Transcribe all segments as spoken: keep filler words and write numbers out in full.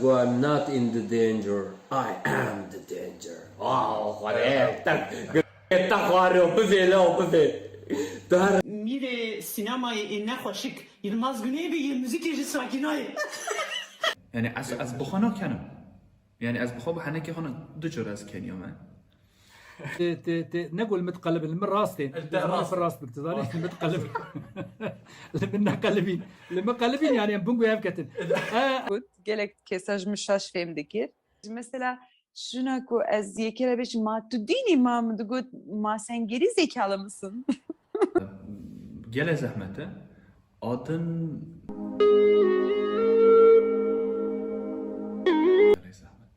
You are not in the danger. I am the danger. Oh, xwedê. Te xwaro bivê, la bivê. Tu her Mîrê sînemayê ê nexweşik Yilmaz Güney be, yê muzîkê jî Sakîna ye. Yani ez, ez bi xwe nakenim. Yani ez bi xwe bi henekê xwe ne, du cor ez keniyam e. Tê, tê, tê, ne got li min diqelibin, li min rastên. Li te rast. Rast bik, tu zanî, li min diqelibin. Li min neqelibîn. Li min qelibîn, yani em bingo hev ketin. E, Got, gelek kesa ji min şaş fêm dikir. Mesela, şuna ku ez yekê re bêjim, "Ma tu dînî?" Ma min digot, "Ma sen geri zekalı mısın?" Gelek zehmet e. Adin. Gelek zehmet.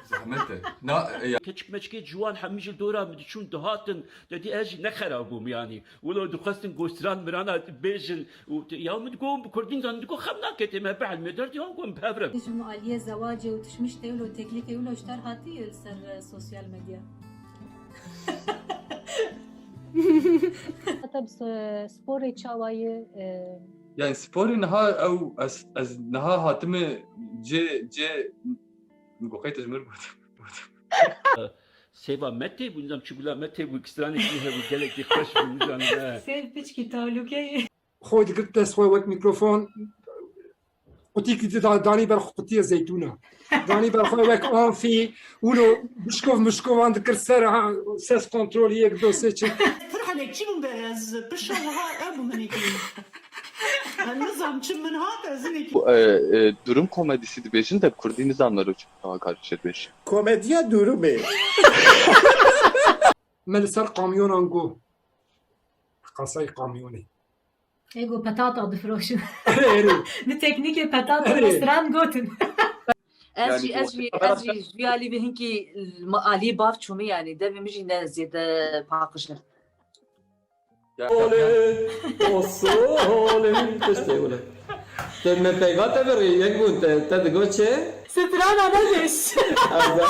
Zehmet e. Na, e, ya. Keçik meçikê ciwan hemî ji dora min diçûn dihatin, te dî ez jî nexera bûm yanî. Wilo dixwestin gostiran mirana bêjin. Û te, ya min digot bi kurdîn zan, digot xem nake tê me bihilmê derdî wan got bi hev re. Ji aliyê zewacê û tişmiş tê wilo teklîfê wilo ji te re hatiye li ser, e, sosyal medya? Heta bi s-, sporê çawa ye, e, Yani sporê niha ew ez, ez niha hatime cê, cê, min got qey te ji min re got. Sêva me tê bû, nizam çi gula me tê bû, stranekî hebû, gelekî xweş bû, nizam me. Sêv piçkî talûke ye. Xwe digirt dest xwe wek mîkrofon, qutîkî di da-, danî ber qutiyê zeytûna. Danî ber xwe wek amfî, wilo bişkov mişkovan dikir ser, ha, ses kontrolî yek, do, sê, çi. Pir henekçî bûm be ez, pir şer wiha ew bûm hinekî. Ez nizam çi min hat, ez hinekî. E, e, durum komedisi dibêjin de bi kurdî nizam mero çi kar çêdibêjin. Komediya durumê. Me li ser kamyonan got. Qasay kamyonê. Ê got petata difiroşin. Erê, erê. Bi teknîkê petata Erê. Restoran gotin. Ez Yani jî, bu ez jî, kamera ez jî ji alî bi hinkî ma-, alî bav çûmî yani. Devê min jî ne zêde paqij e. Ya, Olê, ya. Oso, olê, tiştê wile. Te me peyva te birî, yek bûn te, te digot çi? Strana nebêj. Ez